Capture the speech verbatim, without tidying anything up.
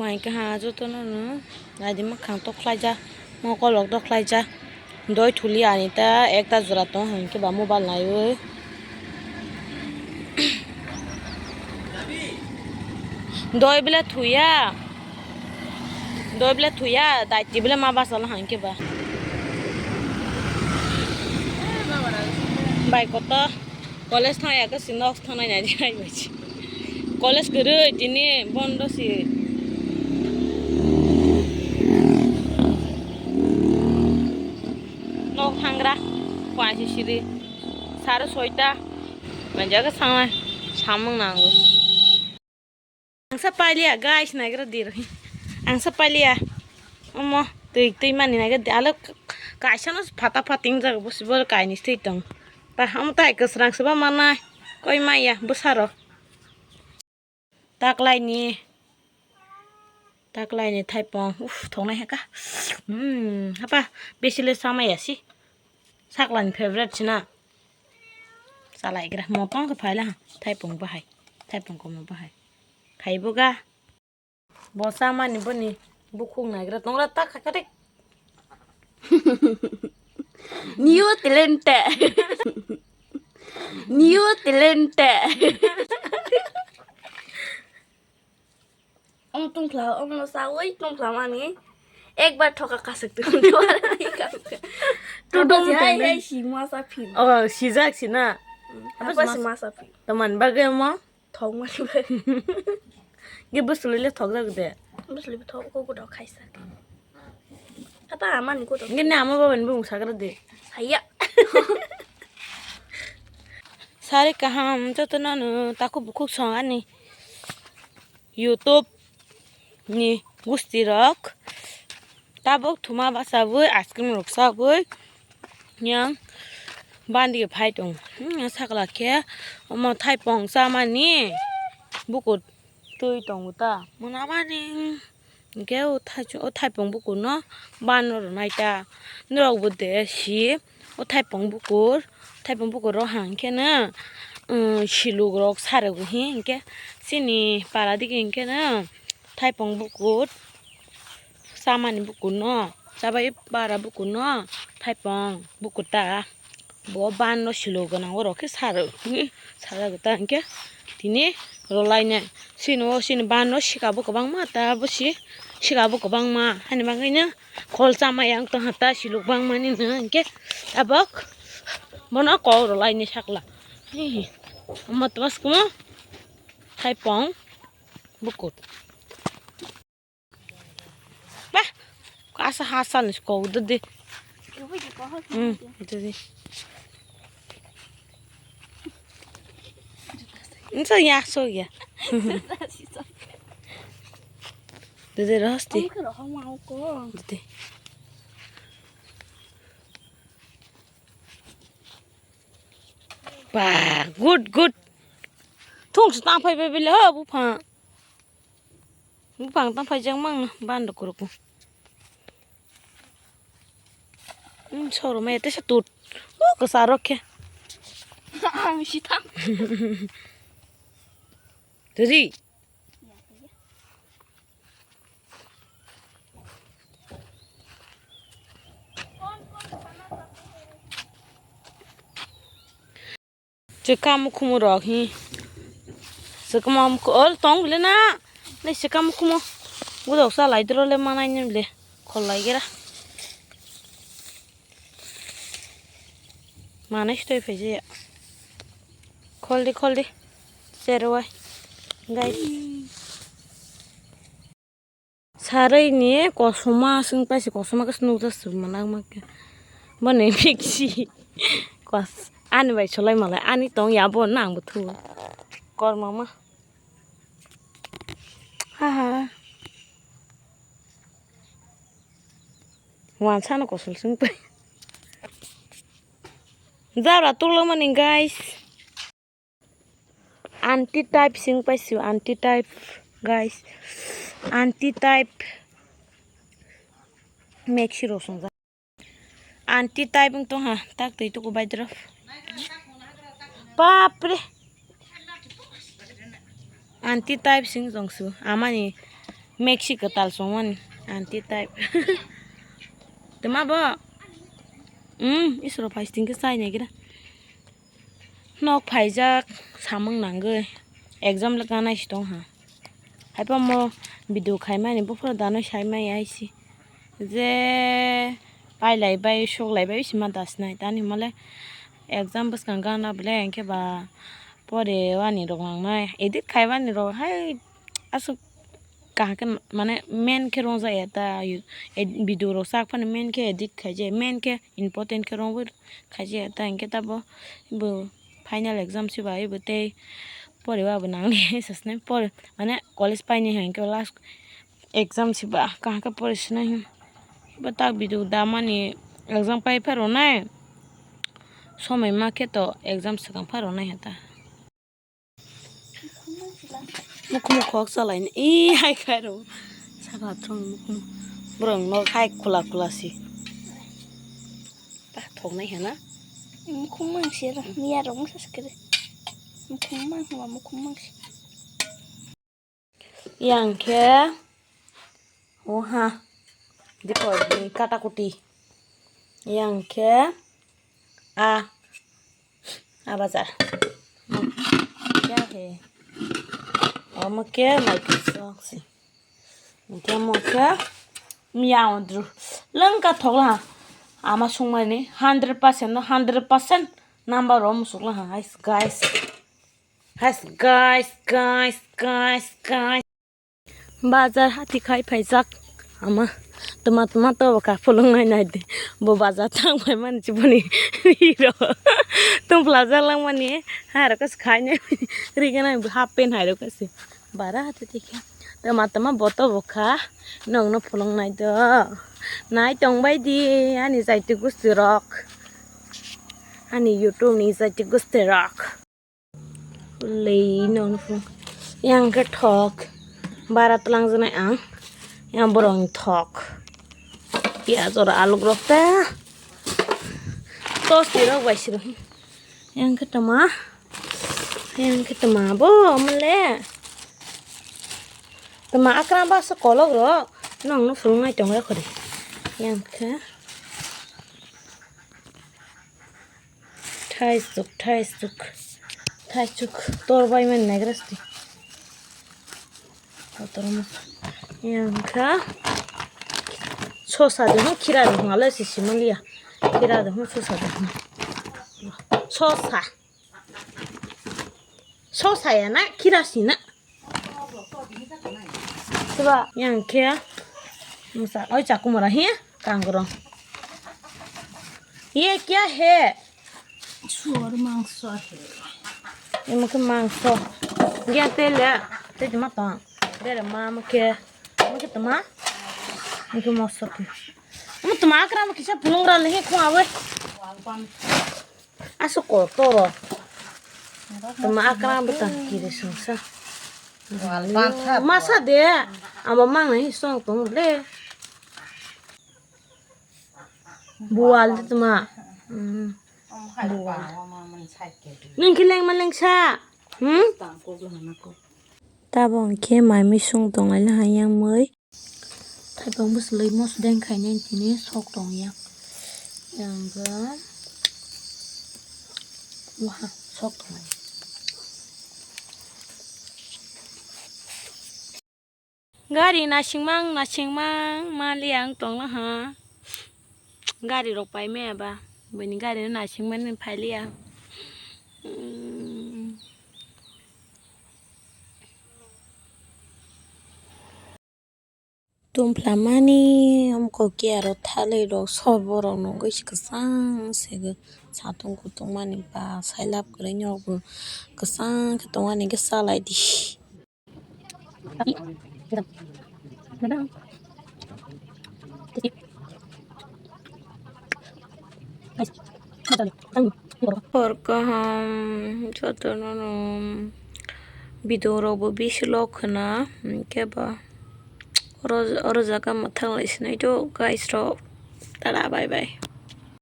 Hwnkhe ha jotono no naidi mwkhang tok khlaijak, mokolok tok khlaijak. Doi thuli ani ta ekta jora tong hwnkhe ba mobile naiwi. Doi bele thuya. Doi bele thuya, daiti bele ma bachalo hwnkhe ba. Bai koto. College thang ya kasi nok thangnai nai di nai bai si. College kwrwi tini bondo si. Nok thangra. Paisi siri. Sare soita. Manjaga sangnai. Samung nango. Ang sa pailiya, guys, naigra di rohi. Ang sa pailiya. Omo, twi, twi mani naigra di. Alo k-, kaisa no phata phating jaga bosi bol kaini twi tong. Ta, omo tai kwsrang se ba manai. Koi maya, bwsaro. Taklaini. Taklaini thaipong. Uf, thongnai haka. Hmm, hapa, besi le samaya si. Saklani favorite sina. Chalaigra. Motong khe phaila ha. Thaipung bahai. Thaipung komo bahai. Khaibo ga. Bo chamani boni bukhuk naigra tongra ta khakha de. New talent. New talent. Om tungphla, om no sawi tungphla mani. Ekbar thoka kasuk tu. Todom hai hai si masa phi. Oh, sijak sina. Apa si masa phi. Teman bagwi mo. Thok mani bai. Ge bwswlwi le thok jak de. Bwswlwi thok ko gudo khaisa. Apa amani gudo. Ge ne ama baba ni bung sagra de. Haya. Sari kaham jotono no taku bukhuk song ani YouTube ni gusti rok. Tabuk thuma bachawui ice cream rok chawui yang bandi phai tong. Hmm, sakla khe omo thaipong chamani bukur twi tongo ta. Mwnamani hinkhe o thaichung, o thaipong bukurno ban rw rwnai ta. Norok bo de si o thaipong bukur, thaipong bukur rok hang khe no, um, siluk rok sarok hi hinkhe chini para digi hinkhe no thaipong bukur. Chamani bukurno, chabai bara bukurno, thaipong bukur ta. Bo ban no silo gwnang, oro khe sar, sar ta hinkhe tini rwlainai. Sini o sini ban no sika bo kwbangma ta, bo si sika bo kwbangma. Hani bagwi no kol chama yang tong ha ta, siluk bangmani no hinkhe tabok bono kok rwlainai sakla. Hi, hi. Omo tmas kumo thaipong bukur. Bah, asa hasan is kok dede. Hmm, dede. Nsa ya so ya. Dede rosti. Dede. Bah, good, good. Thung su tang phai bai bile ho buphang. Buphang tang phai jang mang ban do kuruku. Hmm, soro mai tesa tut. O kwsa rok khe. Ang si thang. Teri. Chwkam khumu rok hi. Chwkam khumu ol tong bile na. Nei chwkam khumu. Gudok sa lai dro le manai ni bile. Khol lai gera. Manai stoi phai je. Khol di, khol di. Cherwai. Guys. Sarai ni kosoma sing paisi kosoma khe nukjak suk manak ma khe. Boni miksi. Kos ani bai solai malai ani tong ya bo nang bo thu. Kor mama. Ha ha. Wan sana kosol sing pai. Jabra tulung mani guys. Anti type sing paisio, anti type, guys. Anti type. Mexi rosong ja. Anti type wng tong ha, tak twi tuku bai drop. Bapre. Anti type sing jong su, amani. Mexico tal songmani anti type. Tama bo? Hmm, isoro phai stingke chai naigira. Nok phaijak samung nangwi exam le kanai si tong ha. Haiphano video khaimani buphuru dano saimai aisi. Je pailai bai suklai bai sima dasnai tani himale exam bwskang gana bwle hinkhe ba pore wani rok nangnai edit khaimani rok hai aswk kaham khe mane main khe rongjakya ta video rok sak phano main khe edit khaijak main khe important khe rongwi khaijak ta hinkhe tabo bo final exam se ba ebo tei pore ba bo nangli sasnai pore mane college paini hai khe last exam se ba kaham khe pore sinai hin ba tak video damani exam pai pha rwnai somoi ma khe to exam swkang pha rwnai ha ta. Mukhung mukhok chalaini. Ee, hai khai rw. Saka thung mukhung. Borok no khai khula khula si. Ta thok nai hana. Mukhung mang si ra. Miya rok masa skere. Mukhung mang hwa mukhung mang si. Yang khe. Oha. Dipor ni kata kuti. Yang khe. A. A bajar. Kya he? Omo khe Microsoft se. Khe mo khe miya odru. Lengka thokla ha. Ama sungmani hundred percent no hundred percent number o musukla ha. Hais guys. Hais guys, guys, guys, guys. Bazar hati khai phaijak ama tuma tuma to ka phulung nai nai de bo bazar thang pai mani chiboni hero tungpla jak lang mani hai rok khai nai ri gana half pant hai rok se bara hati tikhe tuma tuma boto bo kha nong no phulung nai do nai tong bai di ani jaiti gusti rok ani YouTube ni jaiti gusti rok. Lei no phung. Yang khe thok. Bara tlang jwnai ang. Yang borok ni thok. Piyaj oro aluk rok ta. Tosti rok bai siro. Yang khe tama. Yang khe tama bo mole. Tama akra ba se kolok rok. Nong no phung nai tong rok khori. Yang khe. Thaisuk, thaisuk, thaisuk, tor bai mani naigra sidi. Kotor ma. Yang kha. Sosa de hwn, khira de hwn, alai si sima liya. Khira de hwn, sosa de hwn. Sosa. Sosa ya na, khira si na. Tiba yang khe musa oi chakumara hi kangrong. Ye kya hai? Suar mangso hai. Emo khe mangso. Gyan tel ya. Te tuma tong. Bere ma mo khe. Mo khe tuma. Mo khe moso khe. Mo tuma akra mo kisa pulungra lehi khung awe. Aswk kotor o. Tama akra bwtang kiri songsa. Wal bantha. Masa de. Amo mang nai song tong le. Bual de tama. Hmm. Bual. Nung khe lengma lengsa. Hmm? Tabo hwnkhe mai mui sung tong lai hai yang mui. Thaipang bwswlwi mosodeng khainai tini sok tong yang. Yang ga. Waha sok tong lai. Gari nasingmang nasingmang mali ang tong laha. Gari rok pai maya ba. Bini gari no nasingmani phailiya. Hmm. Tumplamani amkok kiya rok thalwi rok sor borok nugwi se kwchang se satung kutung mani ba sailab kwrwi norok bo kwchang khe tongmani khe chalai di. Hor kaham jotono no bidung rok bo bishi lok khna hinkhe ba oro oro jaga mwthang lai sinai do guys rok tada bye bye.